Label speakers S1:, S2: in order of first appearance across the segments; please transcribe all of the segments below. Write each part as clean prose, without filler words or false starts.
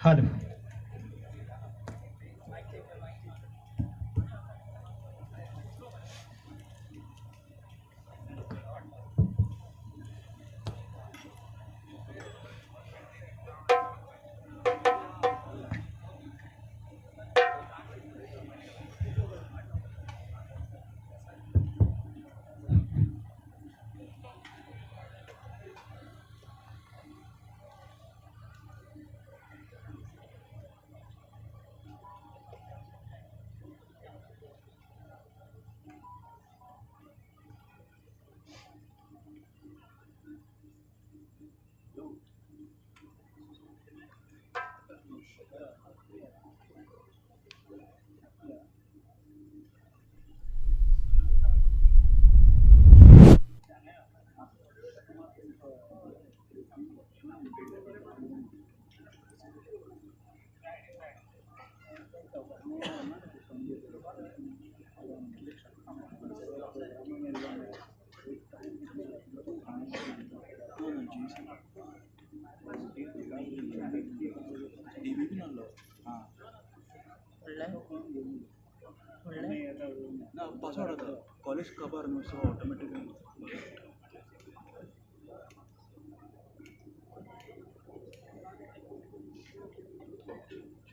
S1: Hello.
S2: ना password आता college खबर न्हू सो ऑटोमॅटिकली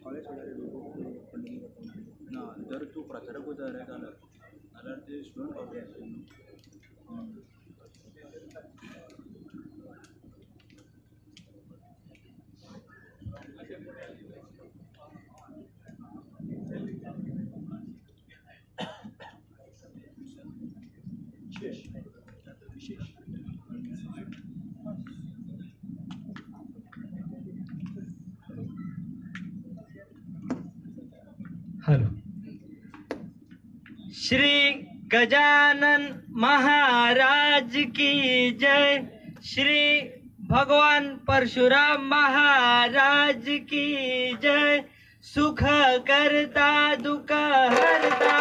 S2: कॉलेज ना जर तूं प्राचार्य वयता रे जाल्यार जाल्यार ते स्टुडंट पावतले न्हू.
S1: हॅलो.
S3: श्री गजानन महाराज की जय. श्री भगवान परशुराम महाराज की जय. सुख करता दुःख हरता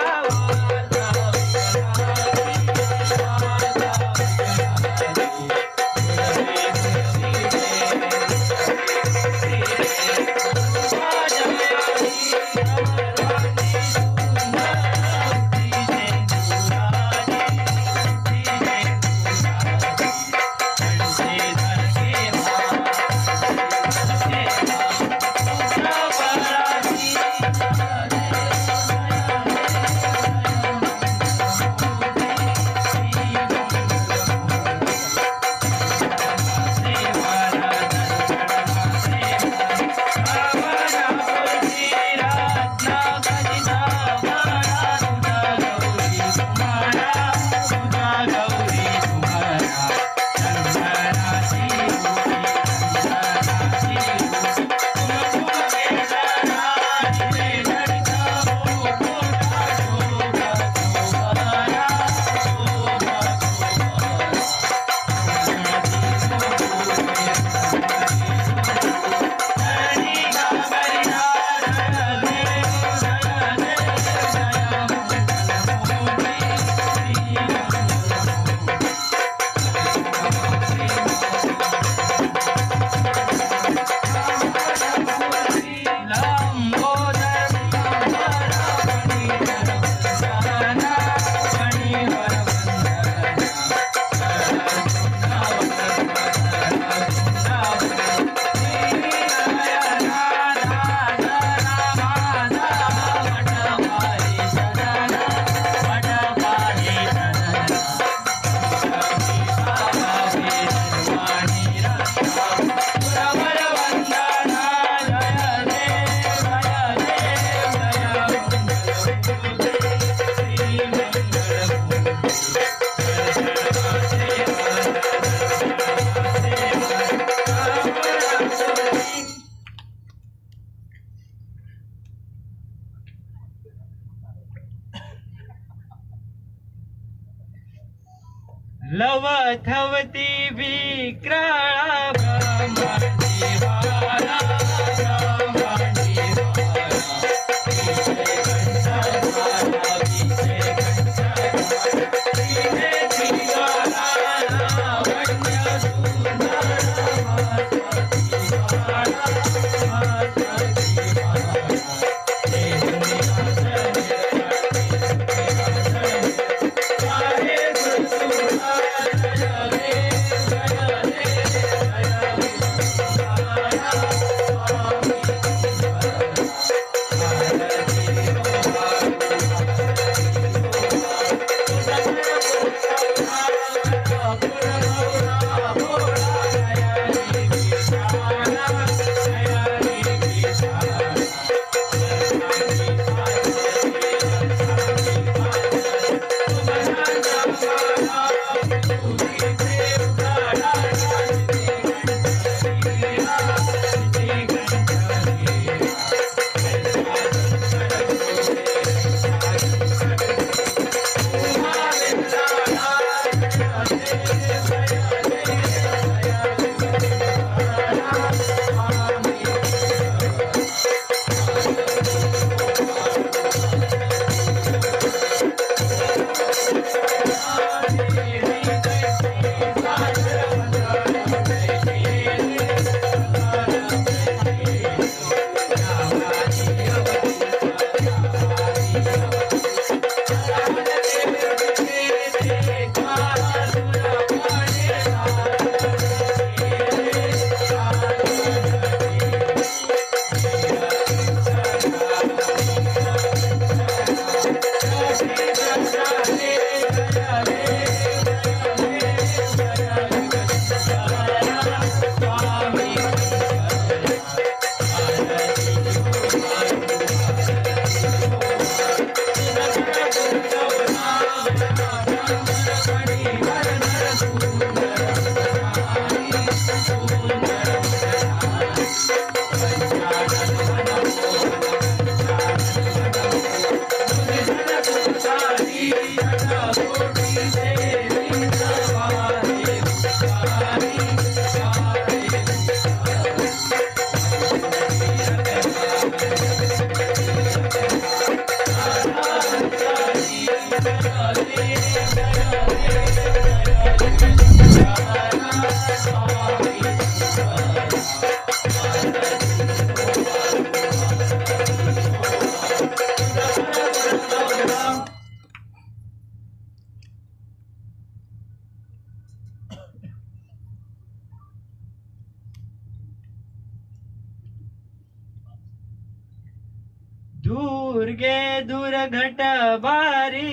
S3: लवथवती विक्राळा ब्रह्मांडी वारा ब्रह्मांडी वारा विजय घंटधारा विजय घंटधारा तिने त्रिकाला लावण्य सुंदर भास्वती वारा भास्वती वारा दुर्गे दुर्घट बारी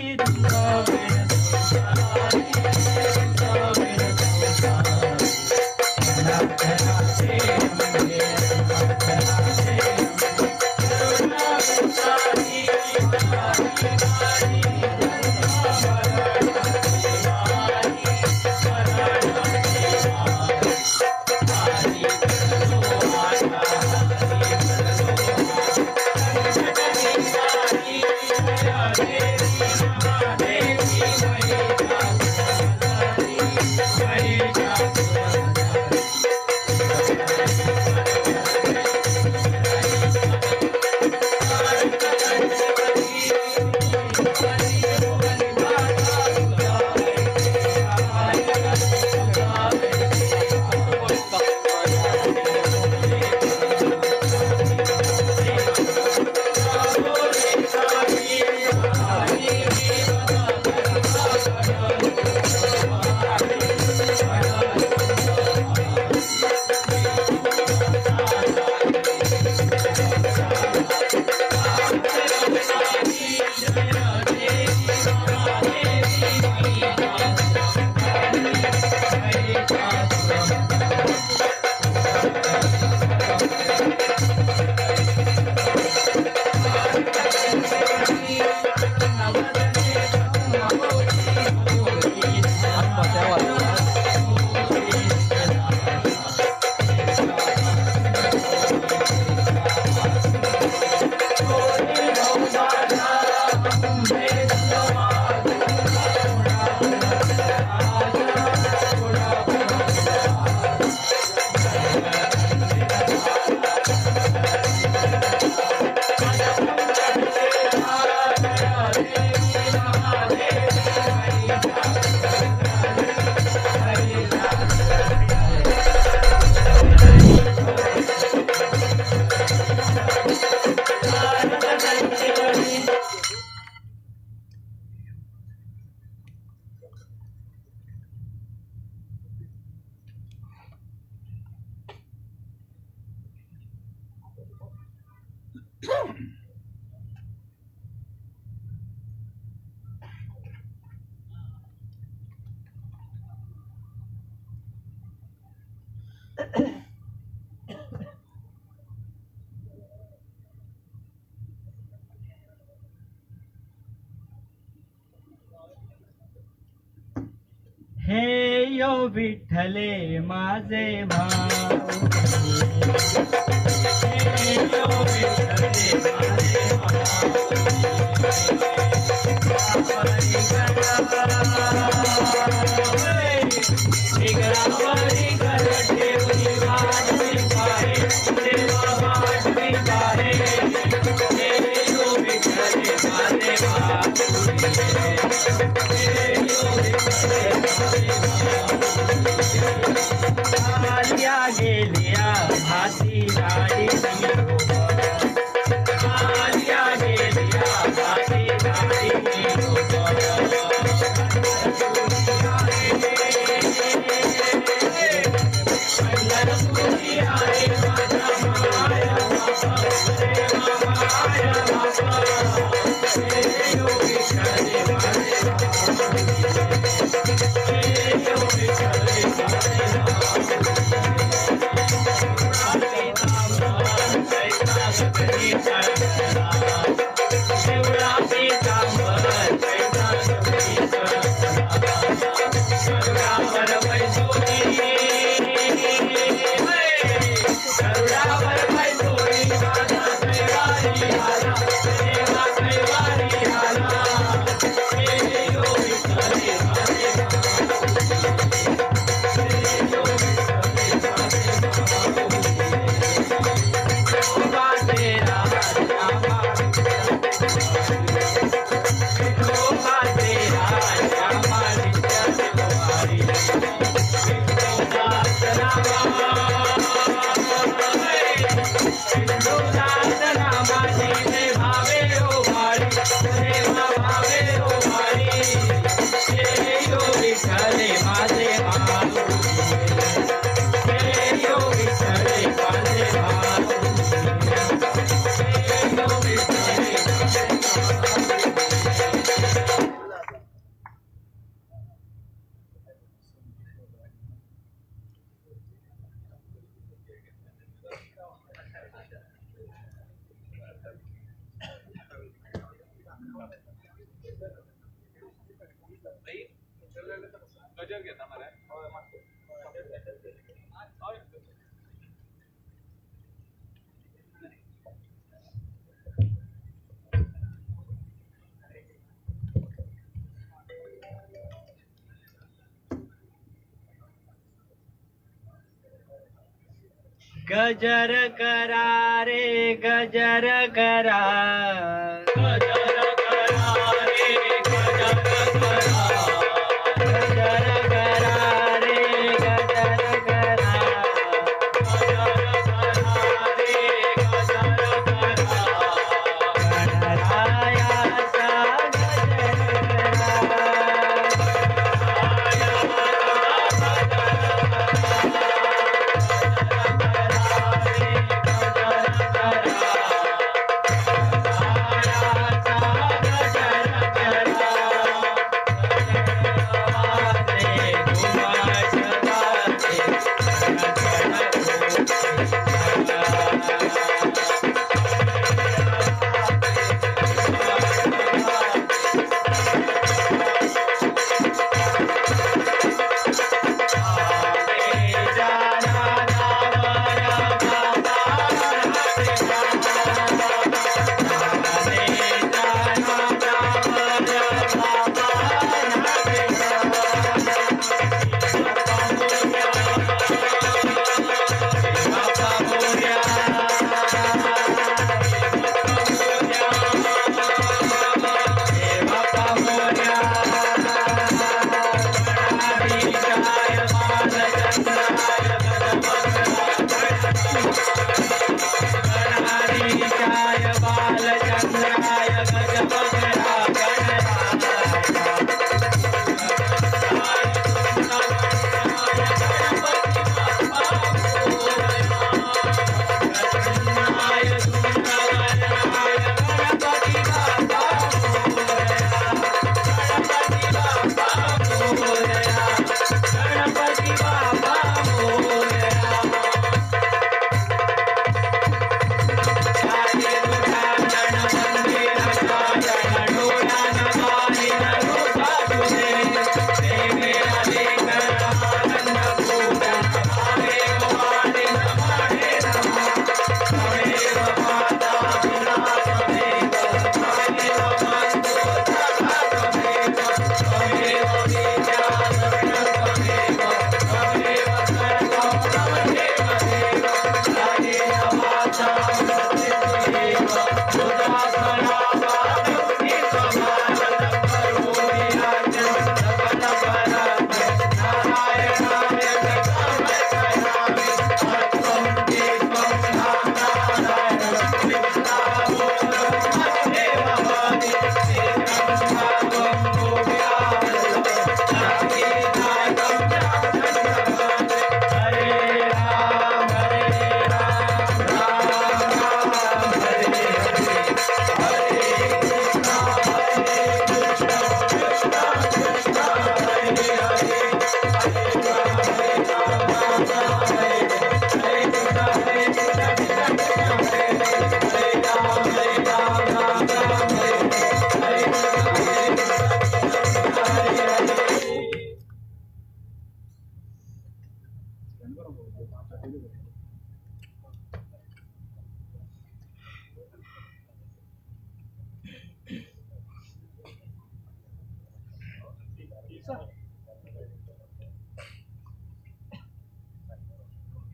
S3: हे यो विठ्ठले माझे भाऊ, हे यो विठ्ठले माझे आलिया गेलिया भाती गाडी, आलिया गेलिया भाती गाडी,
S1: गजर घेता मरे.
S3: गजर करा रे गजर करा, गजर करा रे गजर करा, गजर करा रे गजर करा, गजर करा रे गजर करा, गणरायाचा गजर करा.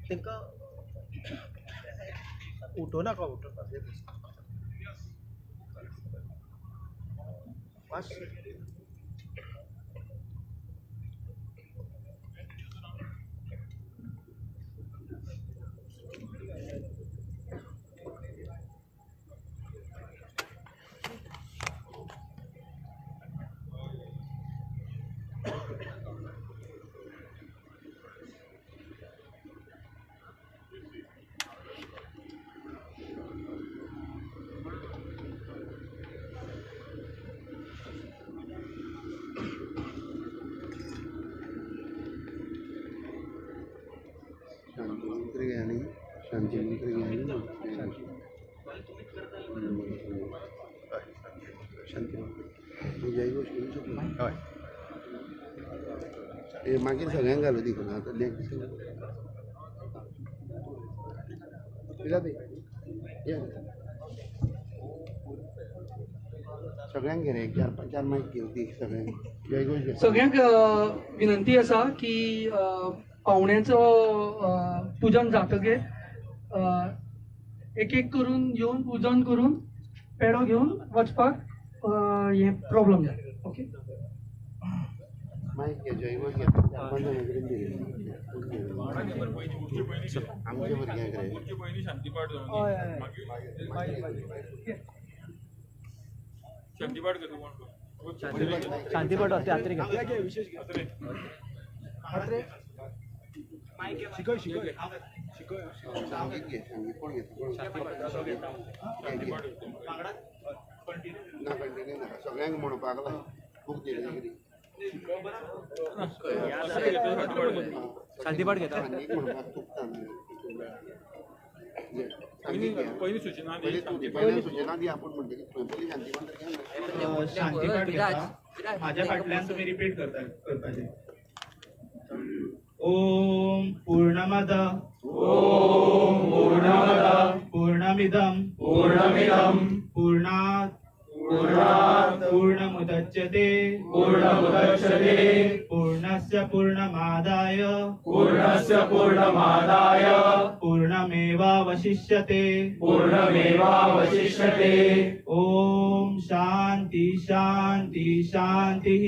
S1: तांकां उठोवं नाका, उठोवपाक मातशें
S4: हय मागीर सगळ्यांक घालू दी आतां सगळ्यांक घे रे, चार चार मायक घेव दी सगळ्यांक. जय घोष घे.
S5: सगळ्यांक विनंती आसा की पावण्याचो पुजन जातकीर एक एक करून येवन पुजन करून पेडो घेवन वचपाक हें प्रॉब्लम जाता. ओके,
S4: मायक घे, जय घोष घे. चार पांच जाणां कडेन दी आमच्या भुरग्यांक रे.
S1: शांतीपाठ अत्रे
S4: संगीत घे, संगीत कोण घेता? ना कंटिन्यू नाका, सगळ्यांक म्हणपाक लाय. बूक दिले कितें
S1: शांतीपाठ घेता.
S4: संगीत म्हणपाक चुकता. संगीत घे
S6: पयली सूचना दी,
S4: पयली तूं दी, पयली सूचना दी. आपूण म्हणटकीर पयली शांतीपाठ घे.
S7: शांतीपाठ घेता, म्हाज्या फाटल्यान तुमी रिपीट करता करपाचें. ओम पूर्णमद ओम पूर्णमद पूर्णमिदं पूर्णमिदं पूर्णात् पूर्णात् पूर्णमुदच्यते पूर्णमुदच्यते पूर्णस्य पूर्णमादाय पूर्णस्य पूर्णमादाय पूर्णमेवावशिष्यते पूर्णमेवावशिष्यते. ओम शांति शांति शांतिः.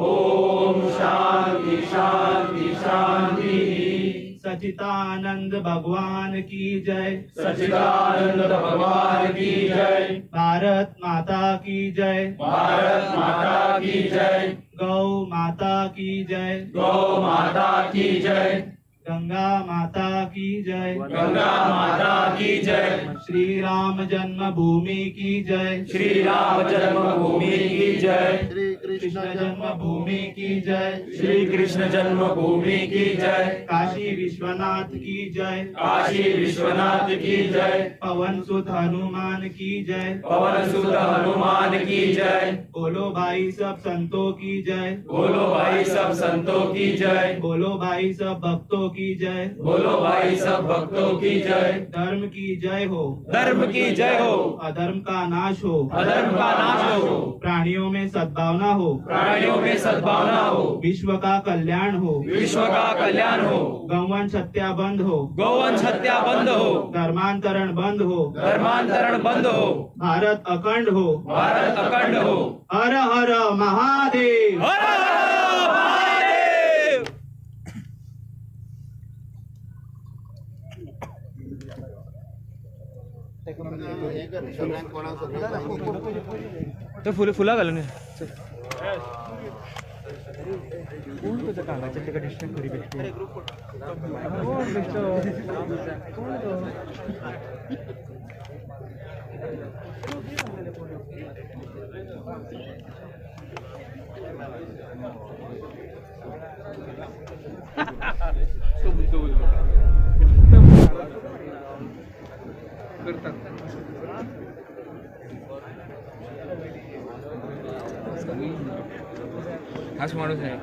S7: ओम शांति शांति शांतिः. सचिदानंद भगवान की जय. सचिदानंद भगवान की जय. भारत माता की जय. भारत माता की जय. गौ माता की जय. गौ माता की जय. गंगा माता की जय. गंगा माता की जय. श्री राम जन्मभूमि की जय. श्री राम जन्मभूमि की जय.
S4: श्री
S7: कृष्ण जन्मभूमि की जय.
S6: श्री कृष्ण जन्मभूमि की जय.
S7: काशी विश्वनाथ की जय.
S6: काशी विश्वनाथ की जय.
S7: पवन सुत हनुमान की जय.
S6: पवन सुत हनुमान की जय.
S7: बोलो भाई सब संतों की जय.
S6: बोलो भाई सब संतों की जय.
S7: बोलो भाई सब भक्तों की जय.
S6: बोलो भाई सब भक्तों की जय.
S7: धर्म की जय हो.
S6: धर्म की जय हो.
S7: अधर्म का नाश हो.
S6: अधर्म का नाश हो.
S7: प्राणियों में सद्भावना हो.
S6: प्राणियों में सद्भावना हो.
S7: विश्व का कल्याण हो.
S6: विश्व का कल्याण हो.
S7: गौवंश हत्या बंद हो.
S6: गौवंश हत्या बंद हो.
S7: धर्मांतरण बंद हो.
S6: धर्मांतरण बंद हो.
S7: भारत अखंड हो.
S6: भारत अखंड हो.
S7: हर हर महादेव.
S6: हर हर महादेव.
S4: हे कर सगळ्यांक कोणाक सगळ्यांक
S1: तो फुलां फुलां घालून कोण तुझं कांगाचें ताका डिस्टर्ब करी बेश्टें. कोण बेश्टो कोण तो?
S6: हाच माणूस आहे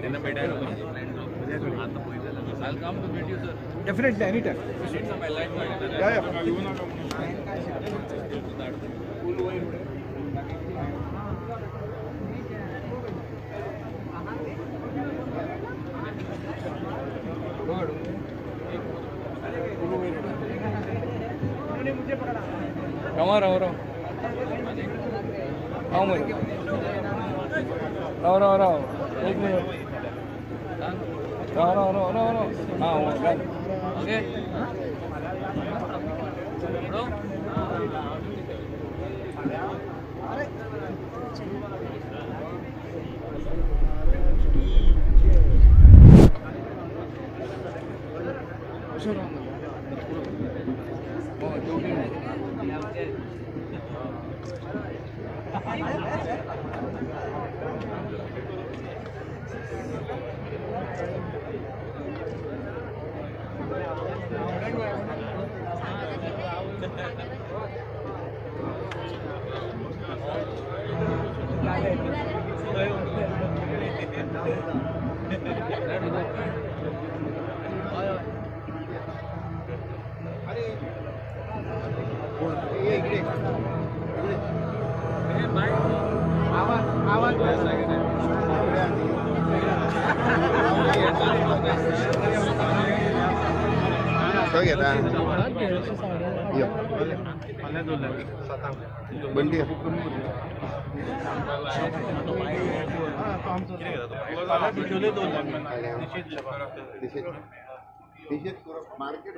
S6: त्यांना भेटायला पाहिजे.
S1: Definitely any time.
S6: राव राव राव राव मरे राव राव राव एक मिनिट राव राव राव राव राव हां ओके
S4: बंडी मार्केट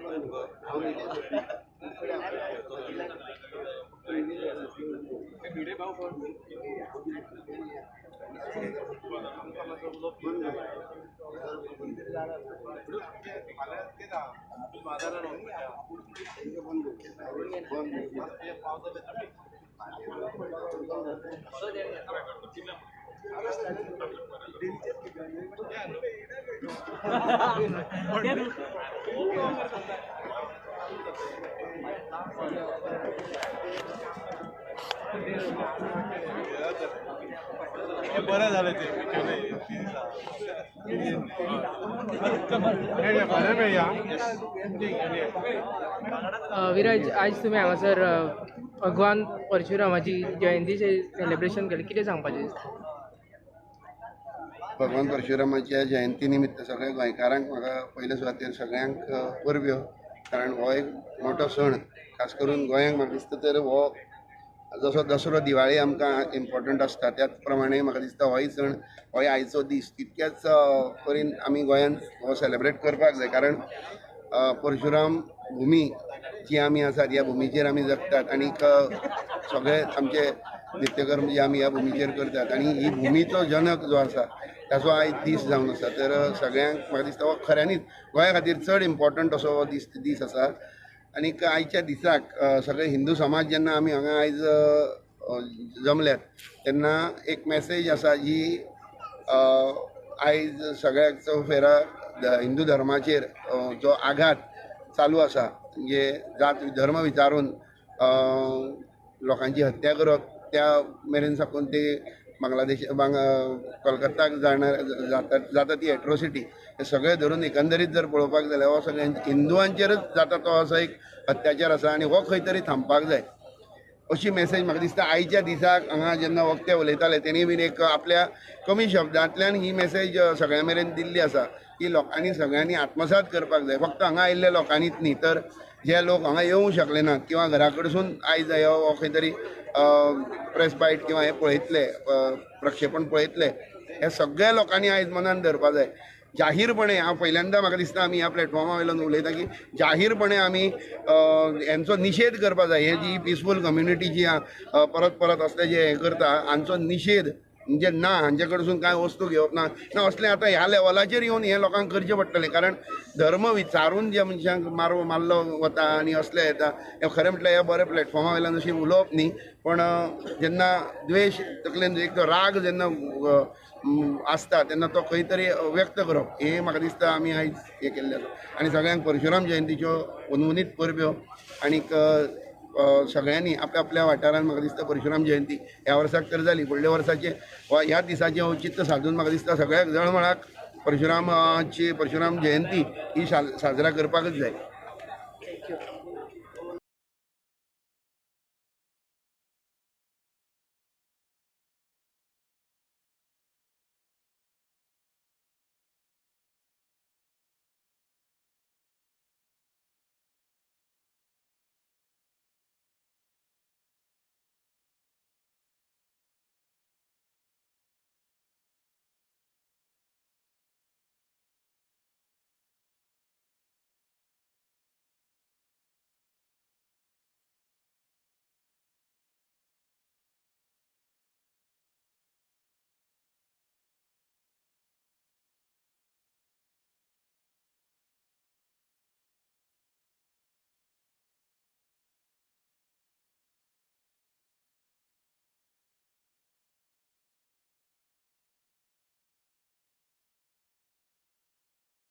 S2: बरं झालं ते
S8: विराज, आज तुमी हांगासर भगवान परशुरामाची जयंतीचें सेलिब्रेशन केलें, कितें सांगपाचें दिसता?
S4: भगवान परशुरामाच्या जयंती निमित्त सगळ्या गोंयकारांक म्हाका पयले सुवातेर सगळ्यांक परब्यो, कारण हो एक मोठो सण खास करून गोंयांक म्हाका दिसता तर हो जसो दसरो दिवाळी आमकां इम्पॉर्टंट आसता त्याच प्रमाणे म्हाका दिसता होय सण होय आयचो दीस तितक्याच परीन आमी गोंयांत हो सेलिब्रेट करपाक जाय, कारण परशुराम भुमी जी आमी आसात ह्या भुमीचेर आमी जगतात आनीक सगळे आमचे नित्यकर्म जे आमी ह्या भुमीचेर करतात आनी ही भुमीचो जनक जो आसा ताचो आयज दीस जावन आसा. तर सगळ्यांक म्हाका दिसता हो खऱ्यांनीच गोंया खातीर चड इम्पॉर्टंट असो हो दीस आसा आनीक आयच्या दिसाक सगळे हिंदू समाज जेन्ना आमी हांगा आयज जमल्यात तेन्ना एक मॅसेज आसा जी आयज सगळ्याक चौफेरा हिंदू धर्माचेर जो आघात चालू आसा, म्हणजे जात धर्म विचारून लोकांची हत्या करप त्या मेरेन साकून ते बांगलादेश कलकत्ताक जाणार जाता ती एट्रोसिटी हे सगळें धरून एकंदरीत जर पळोवपाक जाल्यार हो सगळ्यां हिंदुवांचेरच जाता तो असो एक अत्याचार आसा आनी हो खंय तरी थांबपाक जाय अशी मॅसेज म्हाका दिसता आयच्या दिसाक हांगा जेन्ना वक्ते उलयताले तेणी बीन एक आपल्या कमी शब्दांतल्यान ही मॅसेज सगळ्यां मेरेन दिल्ली आसा की लोकांनी सगळ्यांनी आत्मसात करपाक जाय. फक्त हांगा आयिल्ल्या लोकांनीच न्ही तर जे लोक हांगा येवंक शकले ना किंवा घरा कडसून आयज हो खंय तरी प्रेस बायट किंवा हें पळयतले प्रक्षेपण पळयतले हे सगळ्या लोकांनी आयज मनान धरपा जाय. जाहीरपणे हांव पहिल्यांदा म्हाका दिसता आमी ह्या प्लॅटफॉर्मा वयल्यान उलयता की जाहीरपणे आमी हेंचो निशेध करपा जाय. हे जी पिसफूल कम्युनिटी जी परत परत असले जे हें करता हांचो निशेध म्हणजे ना, हांचे कडसून कांय वस्तू घेवप ना ना असलें आतां ह्या लेवलाचेर येवन हें लोकांक करचें पडटलें, कारण धर्म विचारून जे मनशांक मारलो वता आनी असलें येता हें खरें म्हटल्यार ह्या बऱ्या प्लॅटफॉर्मा वयल्यान अशें उलोवप न्ही, पण जेन्ना द्वेश तकलेन एक तो राग जेन्ना आसता तेन्ना तो खंय तरी व्यक्त करप हें म्हाका दिसता आमी आयज हें केल्लें आसा. आनी सगळ्यांक परशुराम जयंतीच्यो अनवनीत परब्यो आनीक सगळ्यांनी आपल्या आपल्या वाठारान म्हाका दिसता परशुराम जयंती ह्या वर्साक तर जाली, फुडल्या वर्साचें वा ह्या दिसाचें औचित्य सादून म्हाका दिसता सगळ्याक जळमळाक परशुराम जयंती ही साजरा करपाकच जाय.